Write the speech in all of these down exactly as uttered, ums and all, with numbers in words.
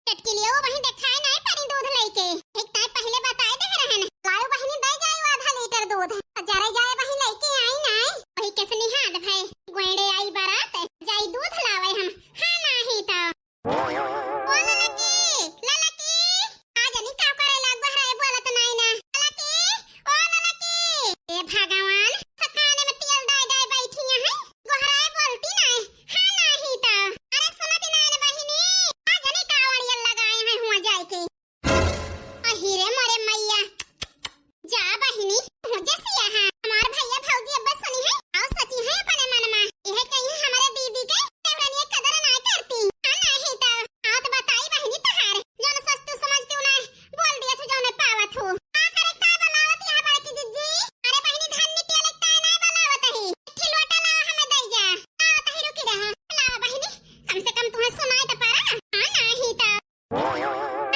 चटकिलियो वहीं देखाए नाई परी दूध लइके। एक ताई पहिले बताए दे रहन, लायो बहिनी दे जाए आधा लीटर दूध। जरे जाए वहीं लइके आई नाई, वही कैसे निहाल भय। गोइड़े आई बारात, जाई दूध लावे हम, हाँ नाही तो। ओ ललकी, ललकी, आ जनी का करे लाग बहराए बोलत नाई ना। ललकी, ओ ललकी। ए भगवान, सकाने में तेल डाय डाय बैठी हैं, गोहराए बोलती नाई, हाँ नाही तो। अरे सुनत नाई ना बहिनी, आ जनी कावड़िया लगाए हैं हुआ जाए के। अहि रे मोरे मैया, जा बहिनी, मुझे सिया है। हमार भैया भौजी अब सुनी है, आओ सोची है अपने मन में। यह कहीं हमारे दीदी के देवरनिया कदर ना करती। हाँ नाही तो, आओ तो बताई बहिनी तहार, जौन सस्तु समझती हूँ ना, बोल दिया था जौन पावत हूँ। का करे का बलावत यहाँ बड़की जिज्जी? अरे बहिनी धन निटिया लगता है ना बलावत ही। एक ठे लोटा लाओ हमें दई जा। लाओ तही रुकी रहा। लाओ बहिनी, कम से कम तुम्हें सुनाई तो पारा। हाँ नाही तो।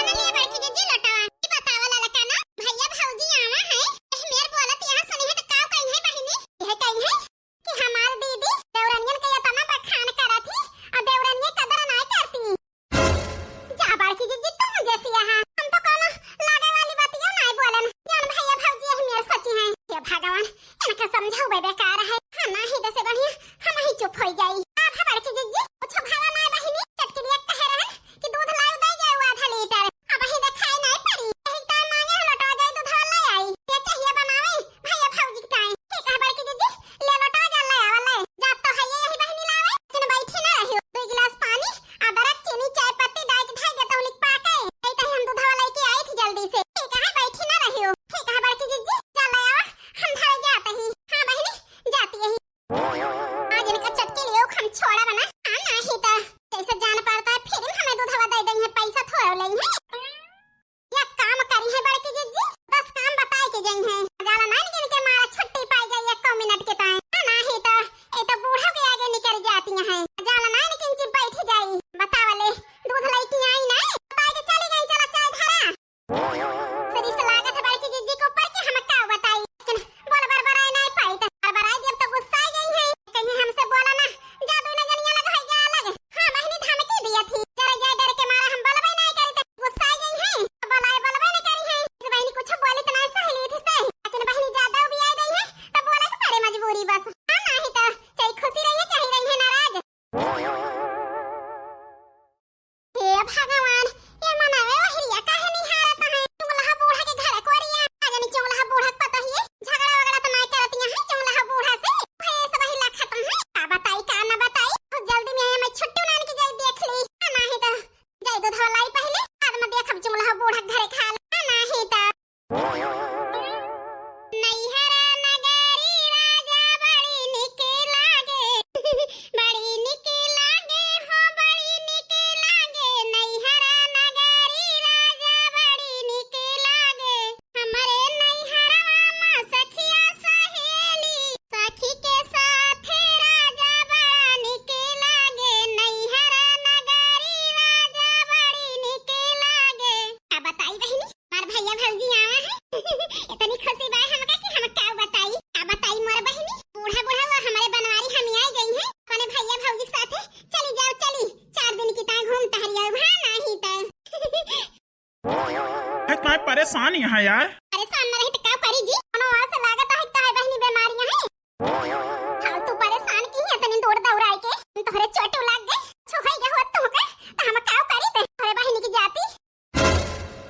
अनलिया बड़की जिज्जी लोटवा, ई बतावा ललका ना, भैया भौजी आवा है, एह मेर बोलत यहाँ सुनी है तो काव कही है बहिनी? यह कही है कि हमार दीदी देवरनियन के इतना बखान करत ही और देवरनिया कदर नाय करती। जा बड़की जिज्जी तू जैसी यहाँ, हम तो कोनो लागे वाली बतिया नाय बोलन, जान भैया भौजी एह मेर सोची है। हे भगवान, इनका समझाऊ बेकार है, हाँ नाही जैसे बढ़िया हम ही चुप हो जाई। आप बड़की जिज्जी, कुछ भावा नाय बहिनी, चटकिलिया कहे रहन, कि दूध लाओ दे जाओ आधा लीटर। अब ही देखाई नहीं पड़ी। यही टाइम मांगे हम लोटवा जाई दूधवा ले आई। ये चाहिए बनावे भैया भौजी के टाइम। ठीक है बड़की दीदी, ले लोटवा जा ले आवा ले। जा तो है ये यही बहिनी लावे। लेकिन बैठी ना रहियो। दो गिलास पानी, अदरक, चीनी, चाय पत्ती डाल के धई देता हूँ लिख पाके। नहीं तो हम दूधवा लेके आई थी जल्दी से। ठीक है बैठी ना रहियो। ठीक है बड़की दीदी, जा ले आवा। हम धरे जाते ही। हाँ बहिनी, जाती यही। आज इनका चटकी लियो हम छोड़ा बना। हाँ नाही तो जैसे जान पड़ता है फिर हमें दूधवा दे देंगे, पैसा थोड़ा लेंगे। या काम करी है बड़की जिज्जी, दस काम बताए के गई हैं। जाला नाइन गिन के मारा छुट्टी पाई जाई एको मिनट के ताई। हाँ नाही तो ए तो बूढ़ा के आगे निकल जाती हैं। जाला नाइन गिन के बैठ जाई। बतावले दूध लेके आई ना, बताए के चली गई, चला चाय धरा। सरीस लागत है बड़की जिज्जी के ऊपर कि हम का बताई, लेकिन बोल बरबराए नाय पाई, त बरबराए जब तो गुस्सा आ गई है, कहीं हमसे बोला ना, जा दोनों जनिया लग है गया अलग। हाँ बहिनी धमकी दिया थी, जरा जाए डर के मारा हम बोलबे नाय करी, त गुस्सा आ गई है, बोलाए बोलबे न करी है। इस बहिनी कुछ बोली त नाय सहेली थी सही, लेकिन बहिनी ज्यादा उबियाए गई है, त बोले के पड़े मजबूरी बस। हाँ नाही त चाहे खुशी रही है चाहे रही है नाराज। हे भगवान, ये मनवे वहरिया काहे निहारत है? चुगलहा बूढ़ा के घर कोरिया। आ जानी चुगलहा बूढ़ा के पता ही है। झगड़ा वगड़ा तो नहीं करती है चुगलहा बूढ़ा से। भाई ये सब ही लखत है। का बताई, का ना बताई। बहुत जल्दी में मैं छुट्टी उनान की जाई देख ली। आ नाही तो जाई दूधवा लाई पहले, बाद में देखब चुगलहा बूढ़ा के घरे खा ले। आ नाही तो नैहरा नगरी राजा बड़ी निक लागे, बड़ी निक लागे हो, बड़ी निक लागे। नैहरा नगरी राजा बड़ी निक लागे। हमरे नैहरवा मा सखिया सहेली, सखी के साथे राजा बड़ा निक लागे। नैहरा नगरी राजा बड़ी निक लागे। का बताई बहिनी, हमार भैया भौजी आवा है। इतनी खुशी बा हमका कि हम का बताई, का बताई मोर बहिनी। बूढ़ा बूढ़ा हुआ हमारे बनवारी हम आई गई है, अपने भैया भौजी के साथे चली जाओ, चली चार दिन की ताई घूम टहरी आओ, हाँ नाही तो। है, काय परेशान यहाँ यार? परेशान न रही तो का करी जी, कोनो और से लागत है, का है बहिनी बीमारियां हैं। फालतू परेशान की है, इतनी दूर दौड़ाए के, तोहरे चोट लग गई, छुहाई गए हो तुमके, तो हम का करी ते, तोहरे बहिनी की जाती।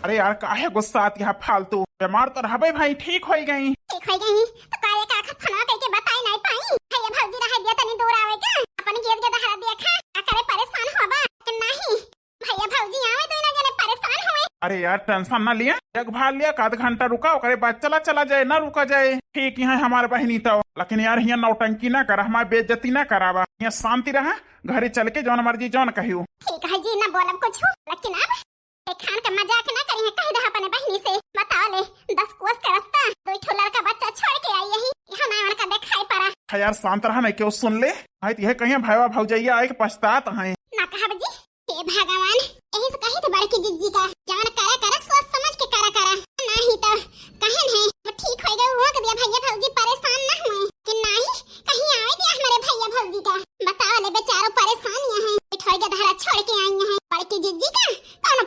अरे यार, काहे गुस्सात यहाँ फालतू? बीमार तो रहबे भाई, ठीक होई गई। ठीक होई गई, तो का एक आखत फोनवा करके बताई नहीं पाई? भैया भौजी रह दिया तनी दूर आवे के, अपन गेद गेद हरा दिया खा, का करे परेशान होबा? कि नहीं, भैया भौजी आवे तो इना जने परेशान हुए। अरे यार, tension ना लिया, एक भार लिया, आध घंटा रुका, ओकरे बाद चला, चला जाए, ना रुका जाए। ठीक यहाँ हमार बहिनी तो, लेकिन यार, हियाँ नौटंकी ना करा, हमार बेइज्जती ना करावा, हियाँ शांति रहा, घरे चल के जौन मर्जी जौन कहियो। ठीक है जी, ना बोलब कुछ, लेकिन अब एक खान का मजाक ना करी है, कह दे अपने बहिनी से, बताओ ले, दस कोस का रास्ता, दो ठो लड़का बच्चा छोड़ के आई यही, यहाँ ना उनका दिखाई पड़ा। हाँ यार, शांत रहा, नहीं क्यों सुन ले, नहीं तो यह कहीं भैया भौजैया आए के पछतात हैं। ना कहब जी, हे भगवान, यही से कही थे बड़की जिज्जी का, जवन करा करा सोच समझ के करा करा, नहीं तो कहन है वो ठीक हो गए, वो कह दिया भैया भौजी परेशान ना हुए कि नहीं, कहीं आवे दिया हमारे भैया भौजी का, बताओ ले बेचारो परेशान यहाँ है, बिठोई के धारा छोड़ के आई है बड़की जिज्जी का, कौन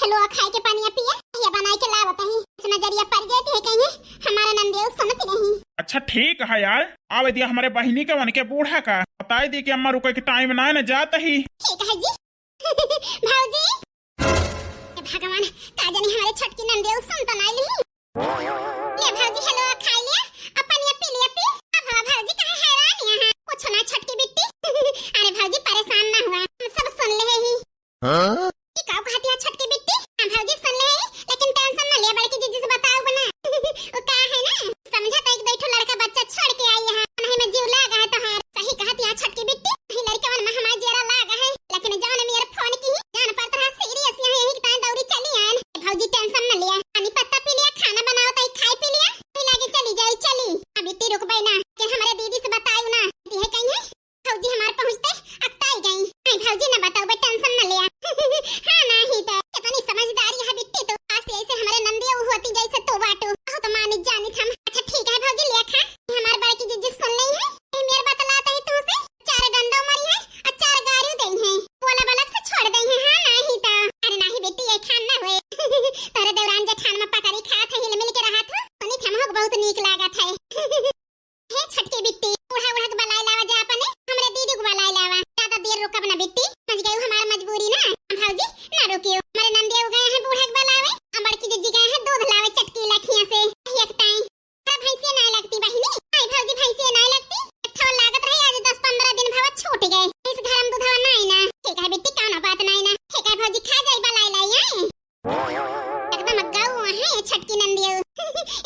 हलवा खाए के पनिया पिया, ये बनाए के लावत ही। इतना जरिया पड़ गए थे कहीं, हमारा नंदियो सुनत नहीं। अच्छा ठीक है यार, आवे दिया हमरे बहिनी के, उनके बूढ़ा का बताई दी कि अम्मा रुके के टाइम ना है ना, जात ही। ठीक है जी। भौजी, हे भगवान, का जानी हमरे छोटकी नंदियो सुन तो नहीं ली। ले भौजी, हलवा खा लिया, अपन ये पी लिया, पी। अब हवा भौजी काहे हैरान यहाँ? कुछ ना छोटकी बिट्टी। अरे भौजी परेशान ना हुआ, हम सब सुन ले ही। हाँ? ई का कहती है छोटकी बिट्टी? हाँ भौजी सुन ले ही, लेकिन टेंशन ना लिया, बड़की जीजी से बताओ बना। वो का है ना, समझा तो एक दो ठो लड़का बच्चा छोड़ के आई है, नहीं में जीव लाग है तोहार। सही कहती है छोटकी बिट्टी, वही लड़कवन में हमार जेरा लाग है, लेकिन जौन मेर फोन की जान पर तरह सीरियस यहाँ यही तान दौरी चली आन। भौजी टेंशन न लिया, पानी पत्ता पी लिया, खाना बनाओ तई खाए पी लिया, फिर लागे चली जाई चली। अब इतनी रुकबे ना कि हमारे दीदी से बताई ना, दी है कहीं है भौजी हमार पहुँचते अकताई गई। नहीं भौजी न बताओ बे, टेंशन न लिया। हाँ नहीं तो कितनी समझदारी है बिट्टी तो, आज ऐसे हमारे नंदिया होती जैसे तो बाटू बहुत मानित जानित हम। अच्छा ठीक है भौजी लिया खा, हमार बड़की जीजी सुन नहीं है, ये मेरे बतलाते ही तुमसे चार डंडो मरी है, आ चार गारू दई है, बोला बलक से छोड़ दई है। हाँ नाही तो। अरे नाही बेटी, ये खान ना हुए। तोरे देवरान जेठान में पकड़ी खात है, हिल मिल के रहा था, सुनी थमहक बहुत नीक लागत है। हे छोटकी बिट्टी, बूढ़ा बूढ़ा के बलाई लावा जा अपने, हमरे दीदी को बलाई लावा। ज्यादा देर रुकब ना बिट्टी, समझ गई हमार मजबूरी ना। हम भौजी ना रुकियो, हमारे नंदे गए हैं बूढ़ा के बलावे, हम बड़की जीजी गए हैं दूध लावे चटकी लखिया से। एक ताई अरे भैंसिया नाय लगती बहिनी। आई भौजी भैंसिया नाय लगती। एक ठो लागत रही आज दस पन्द्रह दिन भवा छूट गए। इस घर में दूधवा नाय ना। ठीक है बिट्टी कौनो बात नाय ना। ठीक है भौजी खा जाई बलाई लाई आई। एकदम गऊ है ये छोटकी नंदियो।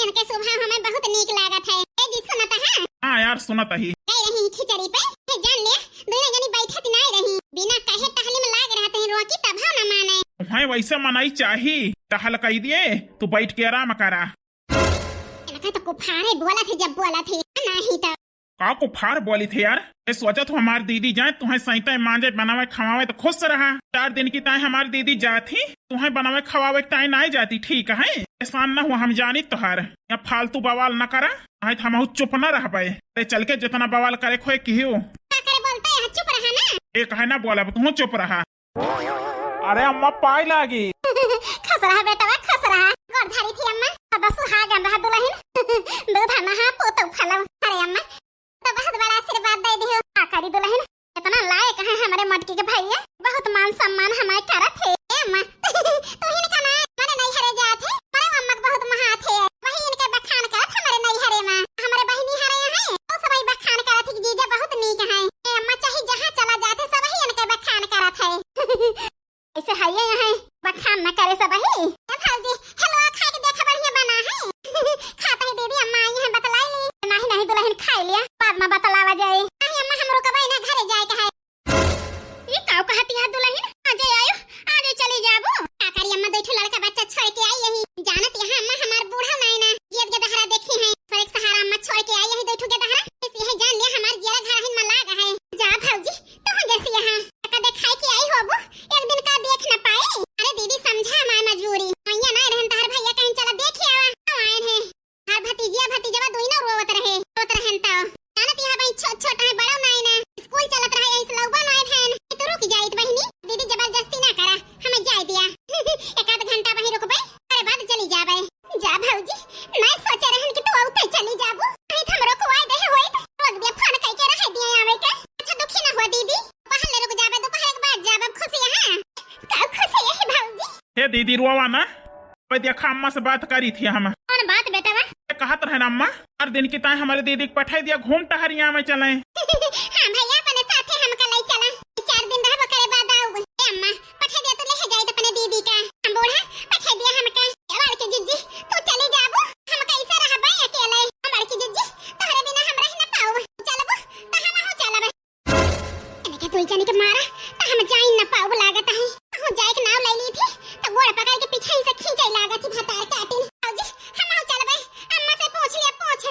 इनके स्वभाव हमें बहुत नीक लागत है। ए जी सुनत है? हाँ यार सुनत ही। गई रही खिचड़ी पे। हे जान ले दोनों जनी बैठत नाय रही। बिना कहे टहली में लाग रहते हैं रोकी तब ना माने। भाई वैसे मनाई चाही। टहल कही दिए तू बैठ के आराम करा। इनका तो कुफारे बोला थे जब बोला थे, नाही तो। का कुफार बोली थे यार? ए सोचत हो हमार दीदी जाए, तुहें सैते मांजे बनावे खवावे तो खुश रहा। चार दिन की ताए हमार दीदी जात ही, तुहें बनावे खवावे के ताए नाय जाती, ठीक है? परेशान न हुआ, हम जानी तोहार। या फालतू बवाल न करा, नहीं तो हमहू चुप न रहबे। ते चल के जितना बवाल करे खोए किहियो। का करे बोलते हैं, चुप रहा ना। एक है ना बोलब, तू चुप रहा। अरे अम्मा पाई लागी। खुश रहा बेटवा, खुश रहा। गोड़ धरी थी अम्मा, सदा सुहागन रहा दुलहिन। दूध नहा पोतौ फलौ। अरे अम्मा, तो बहुत बड़ा आशीर्वाद दे दिहो। का करी दुलहिन, इतना लायक है हमरे मटकी के भैया, बहुत मान सम्मान हमारे करत है। ए अम्मा, तू ही का ना, मने नैहरे जात है, मने अम्मा के बहुत महात है, वही इनके बखान करत हमारे नैहरे में। हमारे बहिनी हरे हैं, तो सबही बखान करत है कि जीजा बहुत नीक है। ए अम्मा, चाहे जहाँ चला जात है, सबही इनके बखान करत है। ऐसे है ये यहाँ बखान न करे सबही। ए भौजी, हलवा खाए के देखा बढ़िया बना है। खाते ही दीदी अम्मा आई हैं बतलाई ली। नहीं, नहीं दुलहिन खाई लिया, बाद में बतलावा जाए। नहीं अम्मा, हमरो कबाई ना घरे जाए के है। ये काऊ कहती है दुलहिन, आ जाए आयो, आ जाए चली जाबो। का करी अम्मा, दो ठो लड़का बच्चा छोड़ के आई यही। जानत यहाँ अम्मा हमार बूढ़ा नाय ना, गेद के दहरा देखी है। सर एक सहारा अम्मा छोड़ के आई यही दो ठो के दहरा। इस यही जान लिया हमार जियरा घर हिन में लाग है। जा भौजी, तू जैसी यहाँ का देखाई के आई होबो, एक दिन का देख न पाए। अरे दीदी समझा हमार मजबूरी। भैया ना रहन तहर भैया कहीं चला देख आवा। हम आए हैं। हर भतीजिया भतीजवा दोई ना रोवत रहे, रोवत रहन तो। जानत यहाँ भाई छोट छोट है, बड़ा नाय ना। स्कूल चलत रहे, इस लौबा नाय भैन। तो रुक जाइत बहिनी, दीदी जबरदस्ती ना करा, हमें जाए दिया। एक आध घंटा वहीं रुकबे, अरे बाद चली जाबे। जा भौजी, मैं सोचे रहन कि तू औते चली जाबू। नहीं तो हमरो को आए दे होइत, रोक दिया, फोन कई के रह दिया आवे के। अच्छा दुखी ना हुआ दीदी, पहले रुक जाबे, दोपहर के बाद जाबे, खुशी है। का खुशी है भौजी? हे दीदी रोवा ना, ओए देखा अम्मा से बात करी थी हम। कौन बात बेटवा? ये कहत रहे ना अम्मा, हर दिन की ताए हमारे दीदी के पठाई दिया घूम टहरिया में चले। हाँ भैया, अपने साथे हमका ले चला, चार दिन रहबो करे बाद आऊ। ए अम्मा, पठाई दिया तू ले जाइत अपने दीदी का। हम बूढ़ा, पठाई दिया हमका। ए बड़की जीजी, तू चली जाबू, हम कैसे रहबे अकेले? हम बड़की जीजी, तोहरे बिना हम रह न पाऊ। चलबू, त हम हो चलबे। इनके दुई जने के मारा, त हम जाई न पाऊ लागत है। हो जाए के नाव ले ली थी, त गोड़ पकड़ के पीछे से खींचे लागत थी भतार काटिन। आओ जी, हम हो चलबे, अम्मा से पूछ लिया, पूछ।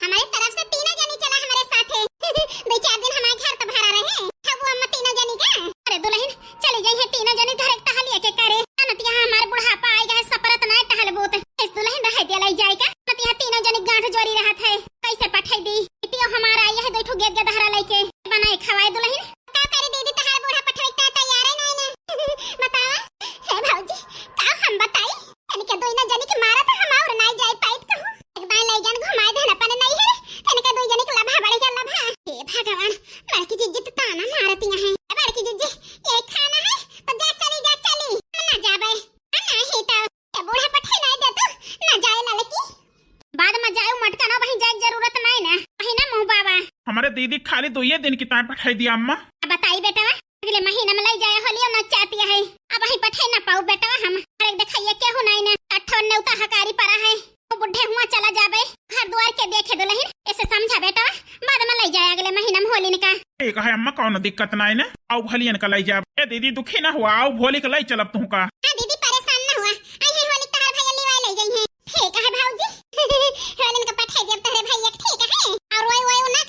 हमारे तरफ से तीनों जनी चला हमारे साथे। दो चार दिन हमारे घर तो भरा रहे, तब वो अम्मा तीनों जनी का। अरे दुलहिन, चली गई है तीनों जनी घर एक टहलिया के करे। अनत दीदी, खाली दुइये दिन की ताईं पठाई दिया अम्मा। अब बताई बेटवा, अगले महीना में लई जाए होलियो न चाहती है। अबहीं पठाई ना पाऊ बेटवा हम। अरे देखइए केहू नाहीं ने, अठवन नेउता हकारी परा है। वो बुढ़े हुआ चला जाबे, घर दुआर के देखे दुलहिन, ऐसे समझा बेटवा, बाद में लई जाए अगले महीना में होलिन का। ठीक है अम्मा, कौनो दिक्कत नाहीं ने, अउ होलियन का लई जाब। ए दीदी, दुखी ना हुआ, अउ होली का लई चलब तुहका। हाँ दीदी, परेशान ना हुआ, आई है होली तहर भैया लिवाए लई जइहैं। ठीक है भौजी, होलिन का पठाई देब तहरे भैया के, ठीक है। अउ रोए वोए ना